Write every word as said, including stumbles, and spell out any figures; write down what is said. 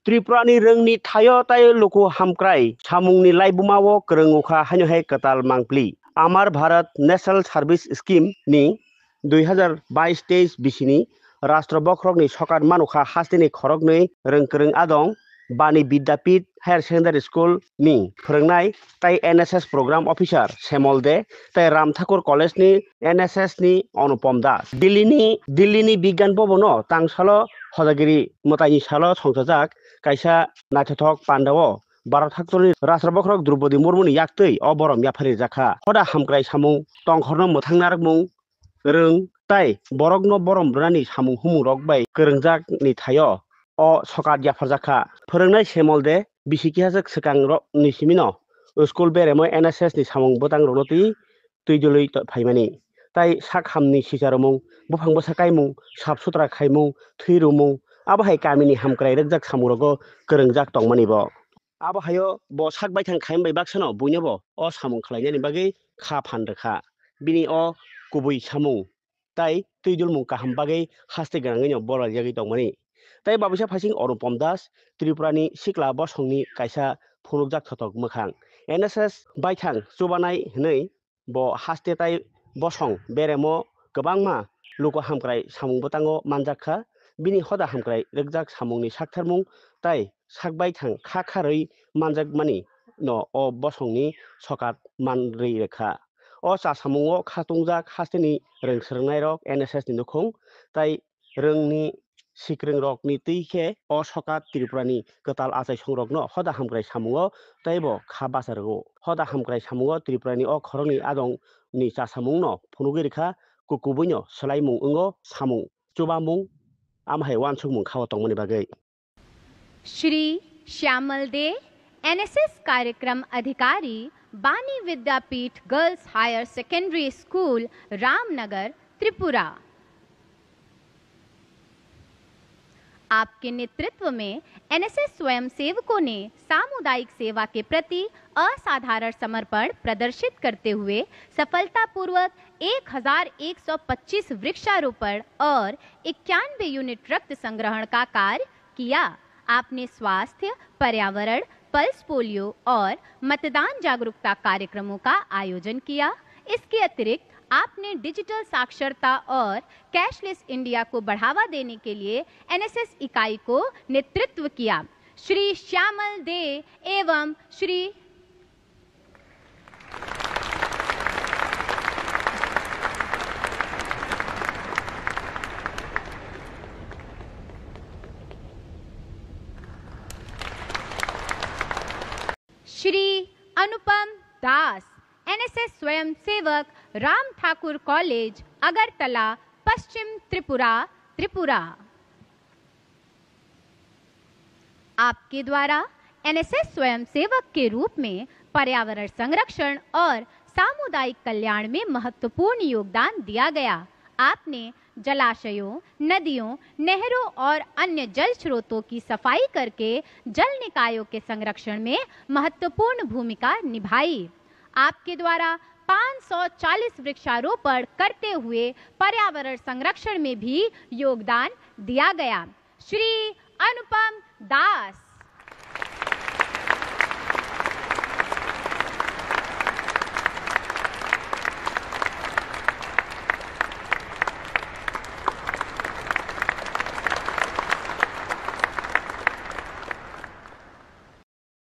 Tripura ni rwngni thaio tai luku hamkrai samungni laibuma o kwrwng wngkha haino hai kwtal mangpli. Amar Bharat National Service Scheme ni dui hazar bais teis bisini rastro bokhorokni sokat manukha hasteni khoroknwi rwng kwrwng adong Bani Vidyapith Higher Secondary School ni phwrwngnai tai N S S program officer Semol De tai Ram Thakur College ni N S S ni Anupam Das. Delhi ni, Delhi ni Bigyan Bhavan o tangsalo hodagiri mwtaini salo songchajak kaisa naithothok pandao Bharat haktorni Rashtra Bokhorok Droupadi Murmuni yaktwi o borom yapharwi rwjakha. Hoda hamkrai samung, tongkhorno mwthang narwkmung, rwng tai borokno borom rwnani samung humungrok bai kwrwngjakni thaio o sokat yapharjakha. Phwrwngnai Semol De bisi kihachak swkangrokni simino school beremo N S S ni samung bwtangrokno twi twi dului to-, phaimani. Tai sak hamni sicharomung, buphang bwsa kaimung, sap sutra khaimung, thwi rumung, abo hai kamini hamkrai rwkjak samungrogo kwrwngjak tongmani bo. Abo haio bo sak baithang khaim bai baksano buino bo o samung khlainani bagwi kha phan rwkha. Bini o kubui samung tai twi dulmung kaham bagwi haste gwnangwino bolaijagwi tongmani. Tai babisa phaising Anupam Das, Tripurani sikla bosongni kaisa phunukjak thotok mwkhang. N S S baithang chubanai hwnwi bo haste tai bosong beremo kwbangma luku hamkrai samung bwtango manjak kha. Bini hoda hamkrai rwkjak samungni saktharmung tai sak baithang kha kharwi manjakmani no o bosongni sokat manrwi rwkha. O cha samungo khatungjak hasteni rwng swrwngnairok N S S ni nukhung tai rwngni sikrwngrokni twi khe o sokat Tripurani kwtal achaisongrokno hoda hamkrai samungo teibo kha bacha rwo. Hoda hamkrai samungo Tripurani o khoroknwi adongni cha samungno phunugwi rwkha, kukubuino swlaimung wngo samung chubamung, amo hai uansukmung kha-o tongmani bagwi. Shri Shyamal Dey, NSS कार्यक्रम अधिकारी, Bani Vidyapith girls higher secondary school, Ramnagar, Tripura. आपके नेतृत्व में एनएसएस स्वयंसेवकों ने सामुदायिक सेवा के प्रति असाधारण समर्पण प्रदर्शित करते हुए सफलतापूर्वक एक हज़ार एक सौ पच्चीस वृक्षारोपण और इक्यानवे यूनिट रक्त संग्रहण का कार्य किया। आपने स्वास्थ्य, पर्यावरण, पल्स पोलियो और मतदान जागरूकता कार्यक्रमों का आयोजन किया। इसके अतिरिक्त आपने डिजिटल साक्षरता और कैशलेस इंडिया को बढ़ावा देने के लिए एनएसएस इकाई को नेतृत्व किया। श्री श्यामल दे एवं श्री श्री अनुपम दास, एनएसएस स्वयंसेवक, राम ठाकुर कॉलेज, अगरतला, पश्चिम त्रिपुरा, त्रिपुरा। आपके द्वारा एनएसएस स्वयंसेवक के रूप में पर्यावरण संरक्षण और सामुदायिक कल्याण में महत्वपूर्ण योगदान दिया गया। आपने जलाशयों, नदियों, नहरों और अन्य जल स्रोतों की सफाई करके जल निकायों के संरक्षण में महत्वपूर्ण भूमिका निभाई। आपके द्वारा पाँच सौ चालीस वृक्षारोपण करते हुए पर्यावरण संरक्षण में भी योगदान दिया गया। श्री अनुपम दास,